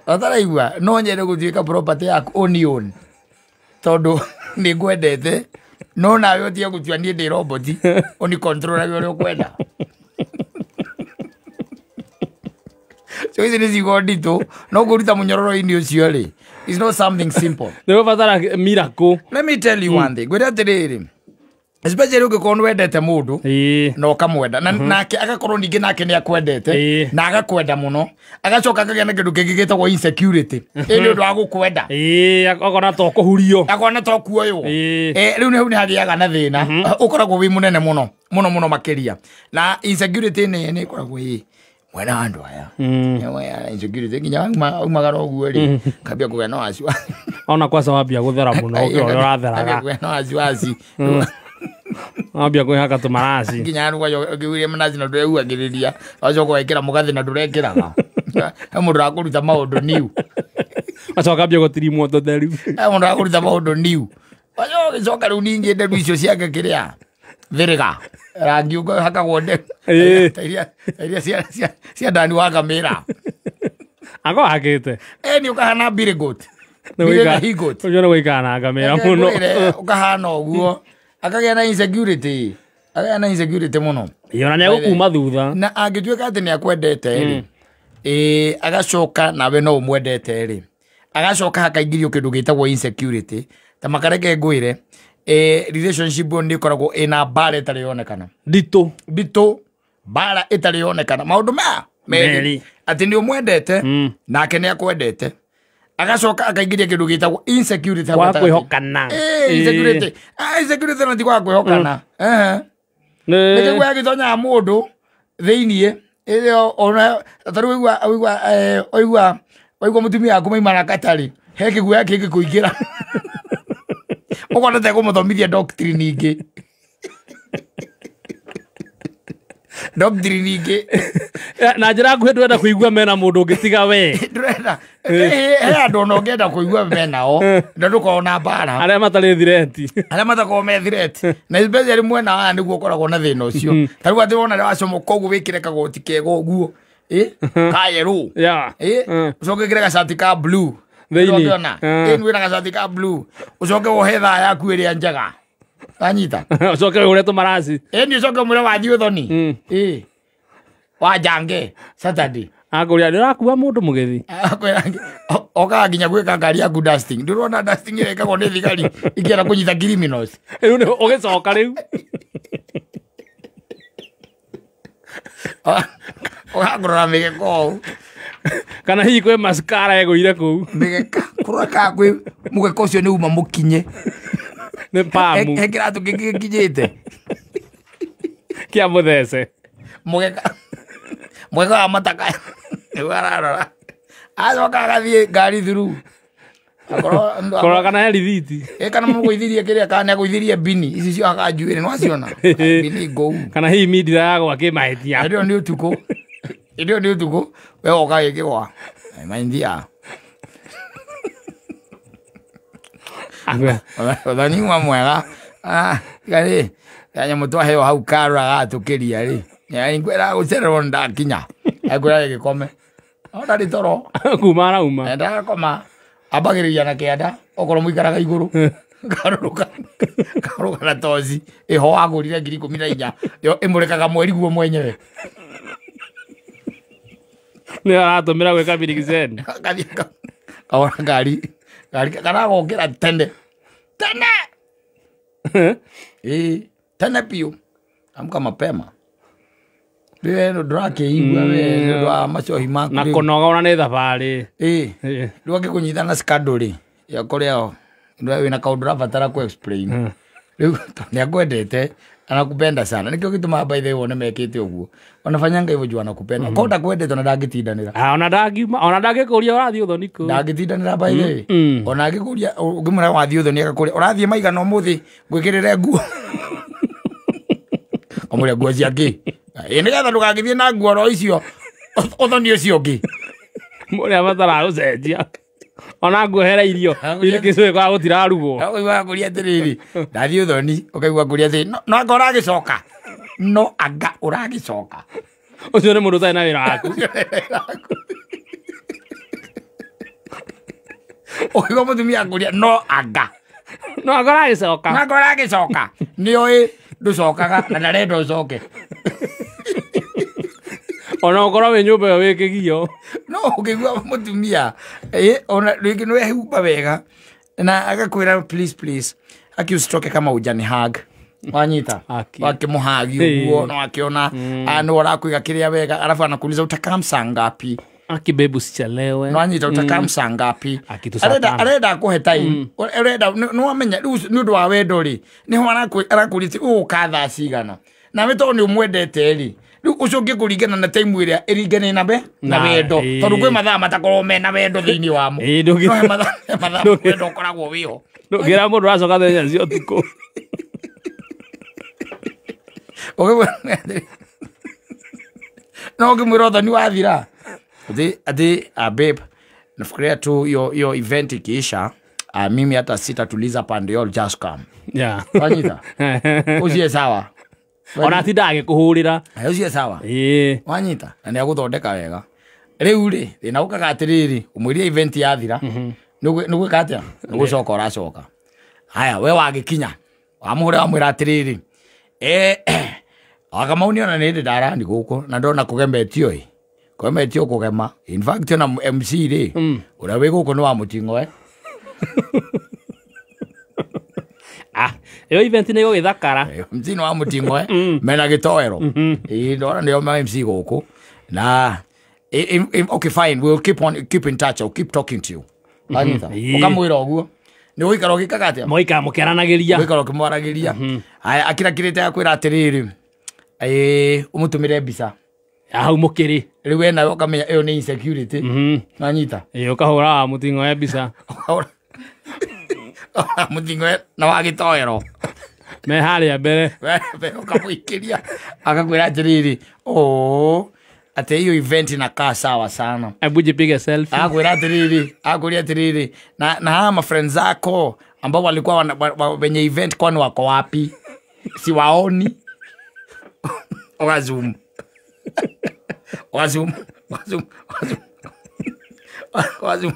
Ũtaraigua no nyende gũtuĩka property yaku onion tondũ nĩ ngwendete no nawe ũtige gũtua niĩ ndĩ robot ũni control ũrĩa ũkwenda. So ici nĩ ciugo nditũ no kũruta mũnyororo-inĩ ũcio rĩ is not something simple. Nĩ ũbatara miracle. Let me tell you one thing. Ngwĩre atĩrĩrĩ, especially ũngĩkorwo nĩ wendete mũndũ na ũkamwenda na nake agakorwo ningĩ nake nĩ akwendete na agakwenda mũno, agacoka akagĩa na kĩndũ kĩngĩ gĩtagwo insecurity ĩ nĩ ũndũ wa gũkwenda, akona to kũhurio, akona to kuoywo, rĩu nĩ hau nĩ hagĩaga na thĩna ũkoragwo wĩ mũnene mũno mũno mũno makĩria. Na insecurity nĩ ĩkoragwo ĩ mwena wa andũ aya insecurity nginya aumagara ũguo rĩ kambia kũgĩa na wasiwasi, ona kwaca wambia gũthera mũno ũkĩrora ũrĩa ũratheraga, kũgĩa na wasiwasi wambia kwĩhaka tũmaraci nginya ũkĩuria manaci na ndũrehuagĩrĩria, wacoka wekĩra mũgathĩ na ndũrekĩraga, he mũndũ ũrakũruta maũndũ niu, wacoka ambia gũtirimwo tũtheru, he mũndũ ũrakũruta maũndũ niu, wacoka rĩu ningĩ nderu icio ciake kĩrĩa thĩrĩga rangi ũhakagwo nderu ta iria cia Ndani wa Ngamĩra ako hakĩte nĩ ũkahana Billy Goat, ũcio nĩ gũikara na ngamĩra mũno, ũkahana ũguo akagĩa na insecurity, akagĩa na insecurity mũno. Ona nĩ egũkuma thutha. Na angĩtuĩka atĩ nĩ akwendete rĩ, agacoka nawe no ũmwendete rĩ, agacoka hakaingĩrio kĩndũ gĩtagwo insecurity, ta makareke ngwĩre relationship ĩyo nĩ ĩkoragwo ĩna mbara ĩtarĩ yonekana, nditũ nditũ, mbara ĩtarĩ yonekana, maũndũ maya merĩ atĩ nĩ ũmwendete nake nĩ akwendete, agacoka akaingĩria kĩndũ gĩtagwo insecurity, kwa kwĩhokana. Insecurity, insecurity na ti kwa kwĩhokana. Nĩ kĩguoya gĩtonyaga mũndũ thĩiniĩ ĩrĩa ona tarĩu waigua waigua mũtumia waku maima na katarĩ, he kĩguoya kĩngĩ kũingĩra ũkona ta kũmũthomithia doctrine ingĩ, doctrine ingĩ. Na njĩra nguhĩ ndũrenda kũigua mena mũndũ ũngĩ tiga we, ndũrenda he andũ ona ũngĩenda kũigua menao na ndũkorwo na mbara, arĩa matarĩ thireti, arĩa matakorwo me thireti, na especially mwena wa nĩguo ũkoragwo na thĩna ũcio. Ta rĩu atĩ wona wacomoka ũguo wĩkĩre kagoti kega ũguo ka yellow, ũcoke wĩkĩre gacati ka blue thĩinĩ, wĩna gacati ka blue, ũcoke wohe thaa yaku ĩrĩa njega anyita, ũcoke ũgũre tũmaraci, ĩni ũcoke ũmwĩre wathiĩ ũthoni wajange Saturday, akũria ndĩrakua mũndũ mũgĩthi, okaga nginya gwĩka ngari yaku dusting, ndũrona dusting ĩrĩa ĩkagwo nĩ thigari ikĩenda kũnyita criminals, rĩu nĩ ũgĩcoka rĩu ũgakũrora mĩgeka ũũ, kana hihi kwĩ mascara ĩgũire kũu mĩgeka kũrora kana kwĩ mũgeka ũcio nĩ uma mũkinye, nĩ pamu, he kĩratũ kĩngĩ gĩkinyĩte kĩa mũthece, mũgeka mũgeka wa mataka nĩguo ararora, acoka agathiĩ ngari through kũrora kana he rithiti, kana mũgũithirie kĩrĩa, kana nĩagũithirie mbini ici ciohaga njuĩrĩ nĩwaciona mbini ngũu, kana hihi mindira yagwa kĩmahĩtia, ĩyo nĩ ũtukũ, ĩyo nĩ ũtukũ we woka gĩkĩgwa mainthia ũthoni uma mwega rĩ nyamũ twaheo hau karora gatũkĩria rĩ ngwĩra gũcererwo ndakinya ngwĩra gĩkome no ndarĩ toro kuma arauma ndagakoma ambagĩrĩria na kĩanda okorwo mũikaraga igũrũ karũrũka karũrũka na toci ĩho wagũrire 14,000 yo ĩmũrĩkaga mweri guo mwenyewe nĩ aratũmĩra gwĩka birigiceni gathiĩ kagũra ngari kana agokĩra tene tene tene biũ amka mapema rĩu ndũrakĩigua we nĩ ũndũ wa macohi maku na kũnoga ona nĩ thabarĩ rĩu angĩkũnyita na scandal rĩ yakũrĩa wĩna kaũndũ ũrabatara kũ explain rĩu nĩ akwendete anakupenda sana nĩkĩo gĩtũmaga by the way wone mekĩte ũguo wanafanyanga hivyo juu anakupenda korwo ndakwendete ona ndangĩtindanĩra ona ndangiuma ona ndangĩkũria ũrathiĩ ũthoni kũ ndangĩtindanĩra by the way ona angĩkũria ũngĩmwĩra wathiĩ ũthoni agakũria ũrathiĩ maigana ũmũthĩ ngwĩkĩrĩre nguo ũmũrĩa nguo cia kĩ nĩgetha ndũgagĩthiĩ na nguo oro icio ũthoni ũcio ũngĩ mũrĩa abataraga gũcenjia ona nguohera irio irio kĩcũĩ kwaga gũtirarugwo ũkaigua ngũria atĩrĩrĩ ndathiĩ ũthoni ũkaigua ngũria atĩrĩrĩ no anga ũragĩcoka no anga ũragĩcoka ũcio nĩ mũndũ ũtarĩ na wĩra waku. Ũkĩigua mũtumia akũria no anga. No akorwo agĩcoka. No akorwo agĩcoka. Nĩoĩ ndũcokaga na ndarenda ũcoke. Ona ũkorwo wĩ nyũmba ĩyo wĩ kĩgio. No ũkĩigua mũtumia ona rĩngĩ nĩ wehumba wega na agakwĩra please please aki usitoke kama hujani hug. Wanyita. Wakĩmũhagi ũguo no akĩona nĩ ũrakũiga kĩrĩa wega arabu anakuuliza utakaa saa ngapi. Aki babe usichelewe. No anyita utakaa saa ngapi. Arenda kũhe time. Arenda nĩ wamenya rĩu nĩ ũndũ wa wendo rĩ nĩho arakũria ũgũka thaa cigana. Nawe tondũ nĩ ũmwendete rĩ rĩu ũcio ũngĩkũringana na time ĩrĩa ĩringane na na wendo tondũ kwĩ mathaa matakorwo mena wendo thĩinĩ wamo. No he mathaa wendo ũkoragwo wĩho. Ndũngĩra mũndũ ũracoka thaa inya cia ũtukũ. No ũngĩmwĩra ũthoni wathira. Ati babe nafikiria tu hiyo event ikiisha mimi hata sitatuliza pande yao just come. Yeah. Wanyita. Ucie sawa. Ona atinda agĩkũhũrĩra. Ucie sawa. Wanyita. Na nĩagũthondeka wega. Rĩu rĩ thĩna ũkaga atĩrĩrĩ ũmwĩrie event yathira nĩ gwĩka atĩa nĩ gũcoka ũracoka. Haya we wagĩkinya wamũhũrĩra wamwĩra atĩrĩrĩ Wakamau nĩona nĩ ndĩ ndarani gũkũ na ndona kũgemetio ĩ. Kũgemetio kũgema. In fact ona MC rĩ ũrĩa wĩ gũkũ nĩ wa mũting'oe. Ĩyo event nĩ ĩgũgĩthakara. MC nĩ wa mũting'oe mena gĩtoero. Ĩ ndona nĩo ma MC gũkũ. Na okay fine, we'll keep in touch. I'll keep talking to you. Wanyita. Ũkamwĩra ũguo. Nĩ ũgũikara ũgĩkaga atĩa? Mũikara mũkĩaranagĩria. Mũikara ũkĩmwaragĩria. Haya akirakirĩte akwĩra atĩrĩrĩ ũmũtũmĩre mbica. Hau mũkĩrĩ. Rĩu we nawe ũkamenya ĩyo nĩ insecurity. Wanyita. Ũkahũra wa mũting'oe mbica. Mũting'oe na wa gĩtoero. Me harĩa mbere. Ũkamũikĩria. Agakwĩra atĩrĩrĩ atĩ hiyo event inakaa sawa sana. Hebu jipige selfie. Akwĩra atĩrĩrĩ, akwĩra atĩrĩrĩ na hawa mafriends zako ambao walikuwa wenye event kwani wako wapi? Siwaoni. Ogazoom. Ogazoom. Ogazoom. Ogazoom.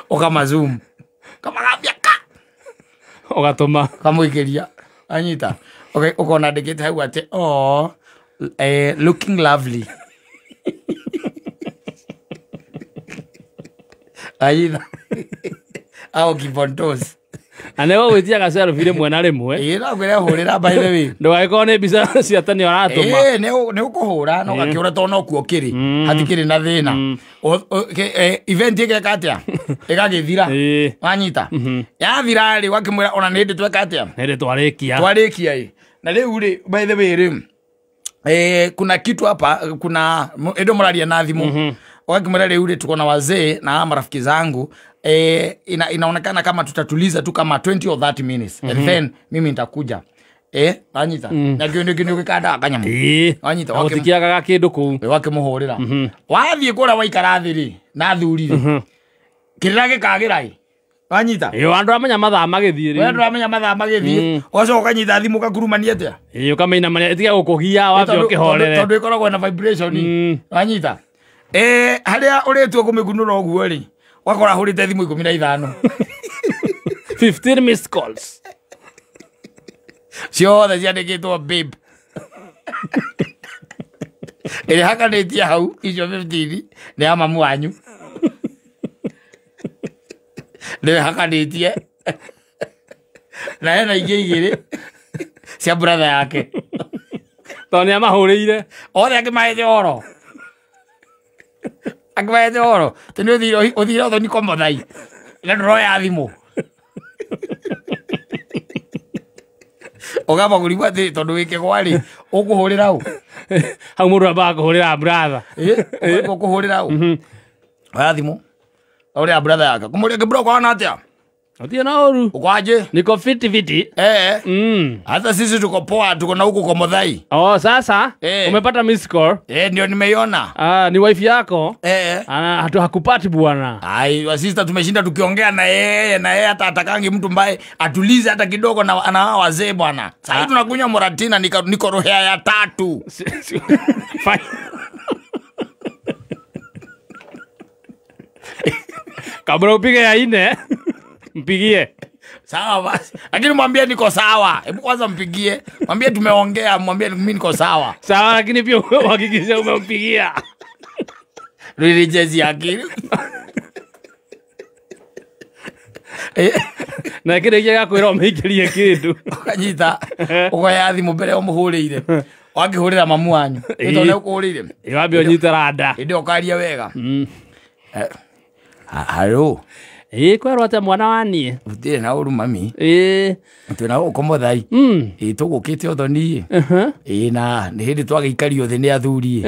Okamazoom. Kamagambia ka. Ogatũma. Kamũikĩria. Anyita. Okay, ũkona ndĩkĩte hau atĩ looking lovely. Anyita. Au kibontos. Na nĩ gũgwĩtia ga selfie rĩmwe na rĩmwe. Ĩĩ no ngwĩre hũrĩra by the way. Ndũgagĩkorwo nĩ mbica cia tene ũratũma. Ĩĩ nĩ ũkũhũra na ũgakĩũra tondũ no kuo kĩrĩ. Hatikĩrĩ na thĩna. Event ĩgeka atĩa? Ĩgagĩthira. Wanyita. Yathira rĩ ũgakĩmwĩra ona nĩ hĩndĩ tweka atĩa? Nĩ hĩndĩ twarĩkia. Twarĩkia ĩ. Na rĩu rĩ by the way rĩ kuna kitu hapa kuna ndo mũraria na thimũ. Wakimwela rĩu rĩ tuko na wazee na marafiki zangu inaonekana kama tutatuliza tu kama 20 or 30 minutes and then mimi nitakuja. Wanyita. Na kĩndũ kĩndũ gĩkanda kanyamu. Wanyita gũtikiagaga kĩndũ kũu. Wakĩmũhũrĩra. Wathiĩ kũrĩa waikara thĩ rĩ na athuri rĩ. Kĩrĩra gĩkagĩra ĩ. Wanyita. Ĩyo andũ amenya mathaa magĩthiĩ rĩ. We andũ amenya mathaa magĩthiĩ. Ũgacoka ũkanyita thimũ ũkakurumania atĩa? Ĩĩ ũkamĩinamania ĩtige gũkũgia wambe ũkĩhorere. Tondũ ĩkoragwo na vibration. Wanyita. Harĩa ũrĩtua kũmĩkunũra ũguo rĩ wakora hũrĩte thimũ 15. 15 missed calls. Ciothe ciandĩkĩtwo babe. Ĩrĩa hakanĩtie hau icio 15 nĩ ya mamu wanyu. Nĩwe hakanĩtie. Na hena ingĩ igĩrĩ cia brother yake. Tondũ nĩ amahũrĩire. Othe akĩmahete ũhoro. Akĩmahete ũhoro. Tĩ nĩ ũthire ũthoni komothai. Na ndũroya thimũ. Ũgamba kũrigwo atĩ tondũ wĩ kĩgwa rĩ ũkũhũrĩra ũ? Hau mũndũ ambaga kũhũrĩra brother. Ũkũhũrĩra ũ? Oya thimũ. Ũrĩa brother yake. Kũmũria kĩbro kwana atĩa? Atia na oru. Uko aje? Niko fiti fiti. Hata sisi tuko poa, tuko na huko kwa Modhai. Oh, sasa umepata miss call? Ndio nimeiona. Ah, ni wife yako? Ana hakupati bwana. Ai, wa sister tumeshinda tukiongea na yeye hata atakangi mtu mbaye atulize hata kidogo na ana wazee bwana. Sasa tunakunywa Moratina niko rohea ya 3. Fine. Kabla upige ya 4 mpigie. Sawa basi. Lakini mwambie niko sawa. Hebu kwanza mpigie. Mwambie tumeongea, mwambie mimi niko sawa. Sawa, lakini pia uhakikishe umempigia. Riri jezi akili. Na kile kile gakwira umeikirie kindu. Ukanyita. Ukoya thimu mbere umuhurire. Wakihurira mamu wanyu. Ito ne ukuhurire. Iwambia unyite randa. Indi ukaria wega. Halo. Kwerwo atia mwana wa nie? Utirĩ na ũru mami. Twĩna gũkũ mũthai. Tũgũkĩte ũthoni. Na nĩ hĩndĩ twagĩikario thĩ nĩ athuri.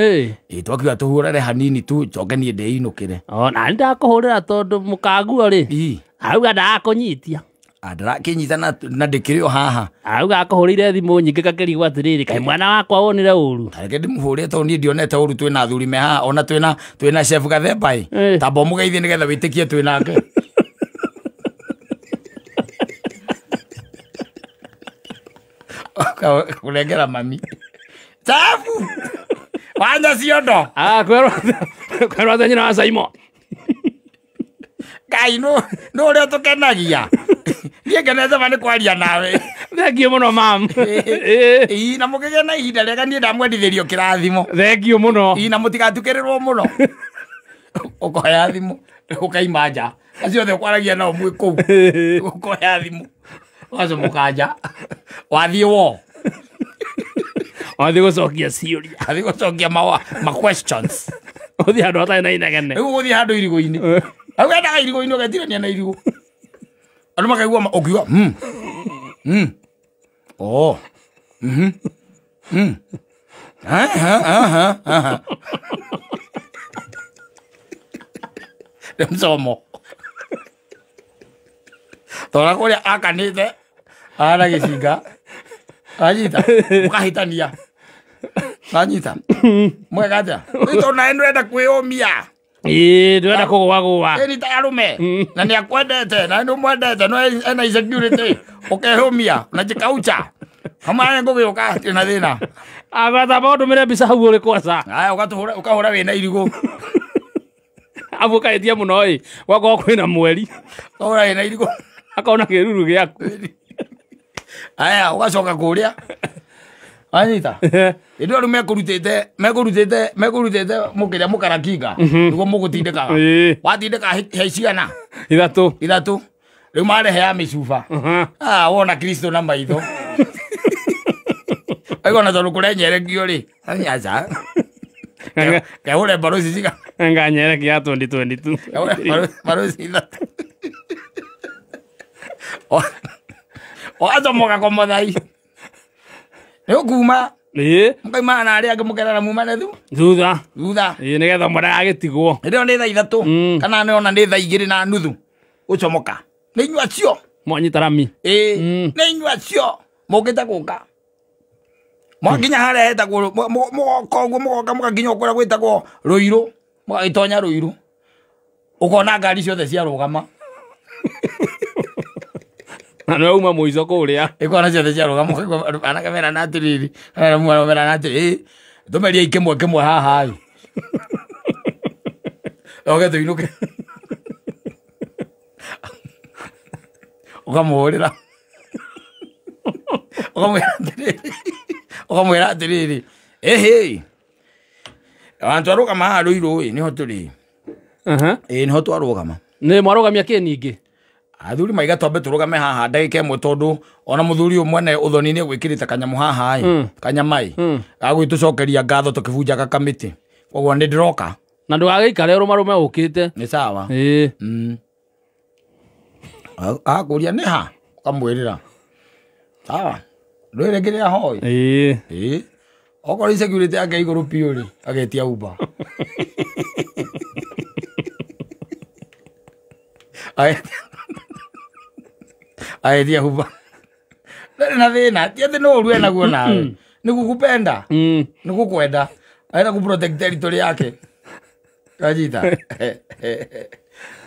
Twakiuga tũhũrane hanini tu njoke niĩ ndĩinũkĩre. Ona ndakũhũrĩra tondũ mũkaguo rĩ. Auga ndakũnyitia. Ndarakinyita na ndĩkĩrĩ o haha. Auga akũhũrĩire thimũ nyingĩ gakĩrigwo atĩrĩrĩ kaĩ mwana wakwa wonire ũru. Tareke ndĩmũhũrĩre tondũ niĩ ndionete ũru twĩna athuri me haha ona twĩna chef Gathemba ĩ. Tamba ũmũgeithie nĩgetha wĩtĩkie twĩnake. Kulengera mami. Chafu. Wanja ciondo. Kwerwo atĩa nyina wa Saimo. Ngai no ũrĩa tũkenagia. Niĩ ngenete ma nĩ kwaria nawe. Thank you mũno mam. Na mũkĩgĩa na ihinda rĩega niĩ ndamwendithĩrio kĩrathimo. Thank you mũno. Na mũtigatukĩrĩrwo mũno. Ũkoya thimũ ũkaima nja. Acio othe ũkwaragia nao mwĩ kũu. Ũkoya thimũ. Ũgacomoka nja. Wathiĩ wo. Wathiĩ gũcokia ciũria. Wathiĩ gũcokia ma questions. Ũthiĩ handũ hatarĩ na inegene. Rĩu ũgũthiĩ handũ irigũ-inĩ. Au wendaga irigũ-inĩ ũgetirania na irigũ. Andũ makaigua ũkiuga Oh. Nĩ mcomo. Tora kũrĩa akanĩte ahana gĩcinga. Anyita. Mũkahĩtania. Anyita. Mwega atĩa? Tondũ nawe nĩũrenda kwĩyũmia. Ndĩrenda kũgũagũa. Ĩni ta arũme. Na nĩ akwendete, na nĩ ũmwendete, no ena insecurity. Ũkehũmia, unajikaucha. Hamwe ngũgĩũka hatirĩ na thĩna. Agata ũndũmĩre mbica hau ũrĩ kwaca. Aya ũgatũhũra ũkahũra wĩna irigũ. Abu ũkahĩtia mũno ĩ, gwakorwo kwĩna mweri. Ũkahũra wĩna irigũ. Akona kĩruru gĩaku. Aya ũgacoka kũrĩa. Anyita. Ĩndĩ rĩu mekũrutĩte mũkĩrĩa mũkarakinga nĩguo mũgũtindĩkaga. Watindĩka he cigana? Ithatũ. Rĩu marehe ya mĩcuba. Wona Kristo na maitho. Aigua na tondũ kũrenyerekio rĩ. Aca. Kehũre mbaroci cigana? Nganyerekia 2022. Kehũre mbaroci ithatũ. Ũgacomoka komothai. Nĩ ũkuma. Mũkaimana na arĩa angĩ mũkerana mumane thutha. Thutha. Nĩgetha ũmwe ndagagĩtigwo. Hĩndĩ ĩyo nĩ thaa 3 kana nĩ ona nĩ thaa 2:30 gũcomoka. Nĩ inyuĩ acio. Mwanyita rami. Nĩ inyuĩ acio mũkĩte gũka. Mwakinya harĩa hetagwo mũgoka ũguo mũgoka mũgakinya kũrĩa gwĩtagwo Rũirũ. Mũgagĩtonya Rũirũ. Ũkona ngari ciothe ciarũgama. Na nĩwe uma mũico kũrĩa. Ĩkona ciothe ciarũgama ũkaigua anake merana atĩrĩrĩ, merana atĩrĩrĩ, tũmeriei kĩmwe kĩmwe haha ĩ. Oke tũinũke. Ũkamũhũrĩra. Ũkamwĩra atĩrĩrĩ, ĩhĩ, handũ twarũgama haha Rũirũ ĩ, nĩho tũrĩ. Nĩho twarũgama. Nĩ mwarũgamia kĩ ningĩ? Athuri maiga twambe tũrũgame haha ndagĩka ĩmwe tondũ ona mũthuri ũyũ mwene ũthoni nĩ egwĩkĩrĩte kanyamũ haha ĩ, kanyama ĩ, gagũgĩtũcokeria ngatho tũkĩbunjaga kamĩtĩ. Koguo nĩ ndĩroka. Na ndũgagĩikare ũrũmarũme ũkĩte. Nĩ sawa. Akũria nĩ ha? Ũkamwĩrĩra. Sawa. Ndwĩre kĩrĩa hoi. Okorwo insecurity yake igũrũ biũ rĩ, agetia Uber. Agetia Uber. Ndarĩ na thĩna, ti atĩ no ũru enaguo nawe. Nĩ gũkũpenda. Nĩ gũkwenda. Arenda kũ protect territory yake. Kanyita.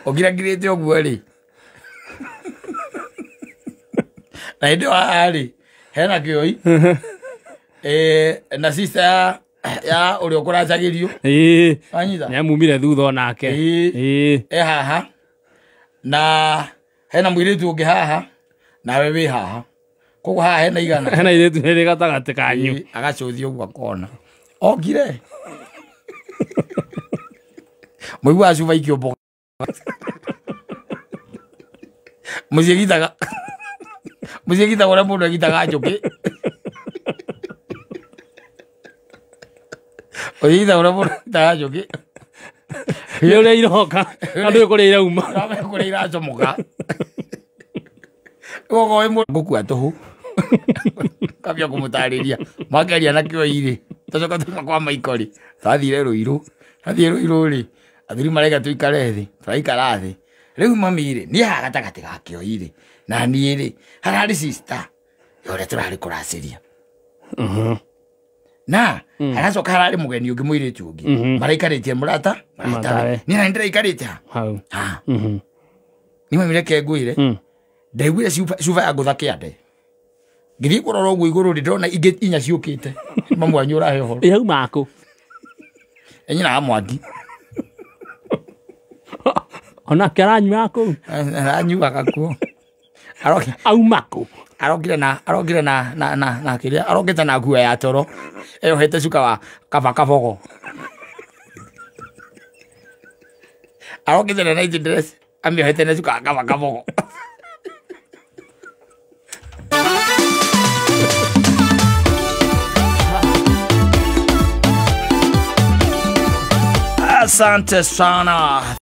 Ũkirangirĩte ũguo rĩ. Na hĩndĩ ĩyo haha rĩ, hena kĩoi. Na sister ya ũrĩa ũkũracagĩrio. Wanyita? Nĩamumire thutha onake. E haha. Na hena mũirĩtu ũngĩ haha nawe wĩ haha koguo haha hena igana Hena irĩtu rĩrĩ gatagatĩ kanyu. Ĩ, agacũthia ũguo akona okire mũiguaga cuba ikĩũmbũka mũciĩ gitaga mũciĩ gitaga ũrĩa mũndũ egitaga njũkĩ mũciĩ gitaga ũrĩa mũndũ egitaga njũkĩ Nĩ ũrĩa iroka na ndũĩ kũrĩa irauma. Ndamenya kũrĩa iracomoka koguo wĩ mũndũ ngũkua tũhũ kambia kũmũtarĩria makĩaria na kĩo irĩ tũcoka tuma kwa maiko rĩ twathire rũirũ twathire rũirũ rĩ athuri maraiga tũikare thĩ tũraikara thĩ rĩu mami rĩ niĩ haha gatagatĩ ga kĩo irĩ na niĩ rĩ hararĩ sister ya ũrĩa tũrarĩ kũracĩria na haracoka hararĩ mũgeni ũngĩ mũirĩtu ũngĩ maraikarĩtie mũrata Mũratawe. niĩ nani ndĩraikarĩte ha Hau. ha nĩ mami reke ngwĩre ndaiguire cuba ya ngũtha kĩande ngĩthiĩ kũrora ũguo igũrũ rĩ ndĩrona ingĩ inya ciũkĩte mamu wanyu ũrahe ũhoro Irauma kũ? enyina wa mwangi Onake aranyuaga kũu. Aranyuaga kuo Auma kũ? Arokire na arokire na na na na kĩrĩa arokĩte na nguo ya toro eyohete cuka wa kaba kabogo arokĩte na night dress amĩohete na cuka wa kaba kabogo. Asante sana.